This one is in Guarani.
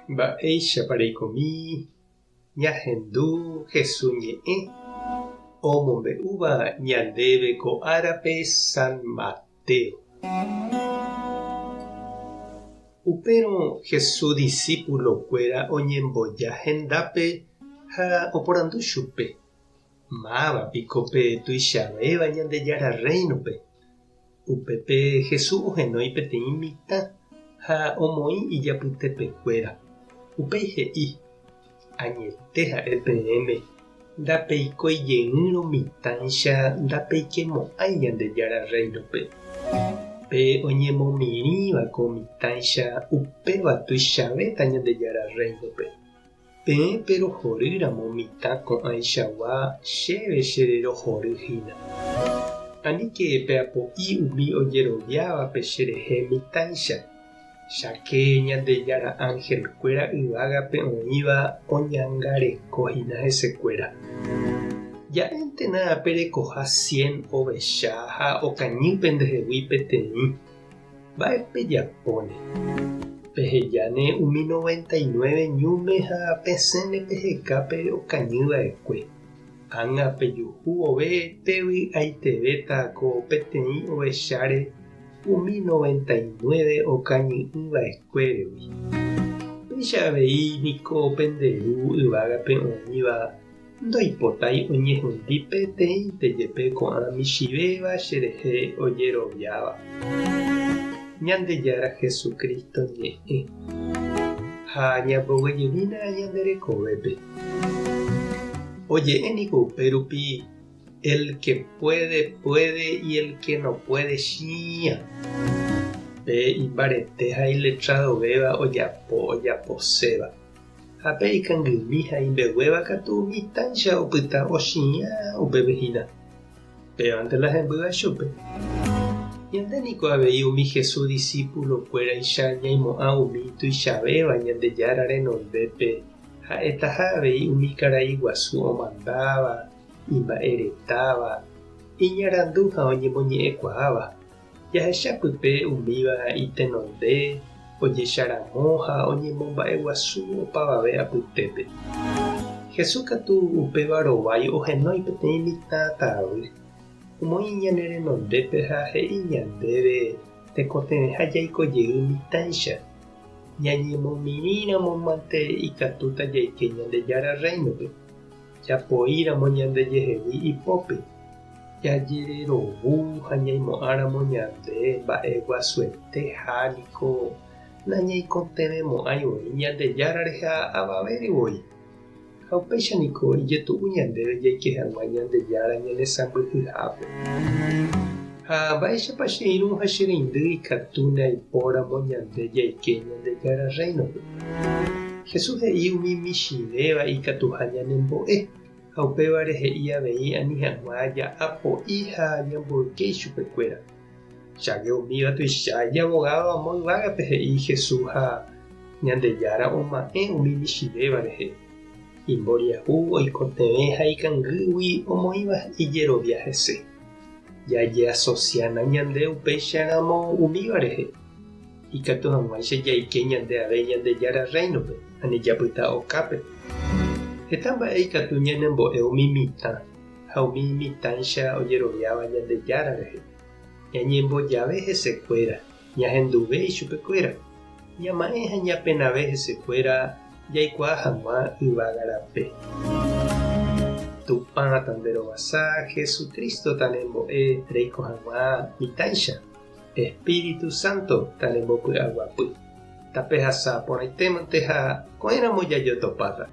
Mba'éichapa reikomi ñahendu Jesús ñe'ẽ omombe'úva ñandéve ko árape San Mateo. Upérõ Jesús disípulokuéra oñemboja hendápe ha oporandu chupe, Máva piko pe tuichavéva Ñandejára Rréinope? Upépe Jesús ohenói peteĩ mitã ha omoĩ ijapytepekuéra. Upéi he'i, Añete ha'e peẽme, ndapeikói jeýrõ mitãicha ndapeikemo'ãi Ñandejára Rréinope. Pe oñemomirĩva ko mitãicha upéva tuichavéta Ñandejára Rréinope. Peẽ perohorýramo mitã ko'ãichagua chéve chererohory hína. Aníke peapo'i umi ojeroviávape cherehe mitãicha, cháke Ñandejára ánhelkuéra yvágape oĩva oñangareko hína hesekuéra. Ja'éntena perekoha cien ovecha ha okañy pendehegui peteĩ. Mba'e pejapóne? Pehejáne umi 99 ñúme ha pesẽne peheka pe okañy va'ekue. Ág̃a pejuhu vove pevy'aitevéta ko peteĩ ovecháre umi 99 okañy'ỹ va'ekuéregui. Péicha avei niko pende Ru yvágape oĩva Ndoipotái oñehundi peteĩnte jepe ko'ã michĩvéva cherehe ojeroviáva. Ñandejára Jesucristo ñe'ẽ. Ha ñamboguejymína ñande rekovépe. Oje'e niko upérupi, El que puede, puede y el que no puede, chi'ã. Pe imbarete ha iletradovéva ojapo ojaposéva. Ha pe ikangymi ha imbeguéva katu mitãicha opyta ochi'ã upépe hína. Pévante la hembýva chupe. Ñande niko avei umi Jesús disípulokuéraicha ñaimo'ã umi tuichavéva Ñandejára renondépe ha'etaha avei umi karai guasu omandáva, imba'eretáva, iñarandu ha oñemoñe'ẽkuaáva. Jahecha pype umíva itenonde, ojecharamo ha oñemomba'eguasu opavave apytépe. Jesús katu upéva rovái ohenói peteĩ mitã tavy, omoĩ ñane renondépe ha he'i ñandéve tekotevẽha jaiko jey mitãicha. Ñañemomirĩramo mante ikatúta jaike Ñandejára Rréinope. Japoíramo ñandejehegui ipópe, jajererovu ha ñaimo'ãramo ñande mba'e guasuete ha niko nañaikotevẽmo'ãi voi Ñandejára rehe avavére voi. Ha upéicha niko ijetu'u ñandéve jaike hag̃ua Ñandejára ñanesãmbyhyhápe. Ha mba'éichapa che irũ ha che reindy ikatúne aipóramo ñande jaike Ñandejára Rréinope? Jesús he'i umi michĩvéva ikatuha ñanembo'e, ha upévare he'i avei ani hag̃ua ja'apo'i ha ñamboyke ichupekuéra. Cháke umíva tuicha ijavogádo amo yvágape he'i Jesús ha Ñandejára oma'ẽ umi michĩvéva rehe. Imboriahu oikotevẽ ha ikangýgui omoĩva ijerovia hese. Jajeasosiána ñande upéicharamo umíva rehe. Ikatu hag̃uáicha jaike ñande ave Ñandejára Rréinope, ani japyta okápe. Heta mba'e ikatu ñanembo'e umi mitã ha umi mitãicha ojeroviáva Ñandejára rehe. Ñañembojave hesekuéra, ñahenduve ichupekuéra, ñama'ẽ ha ñapenave hesekuéra jaikuaa hag̃ua yvága rape. Tupã tanderovasa, Jesucristo tanembo'e reiko hag̃ua mitãicha. Espíritu Santo tanembopy'aguapy. Tapehasa porãitémante ha ko'ẽramo jajotopáta.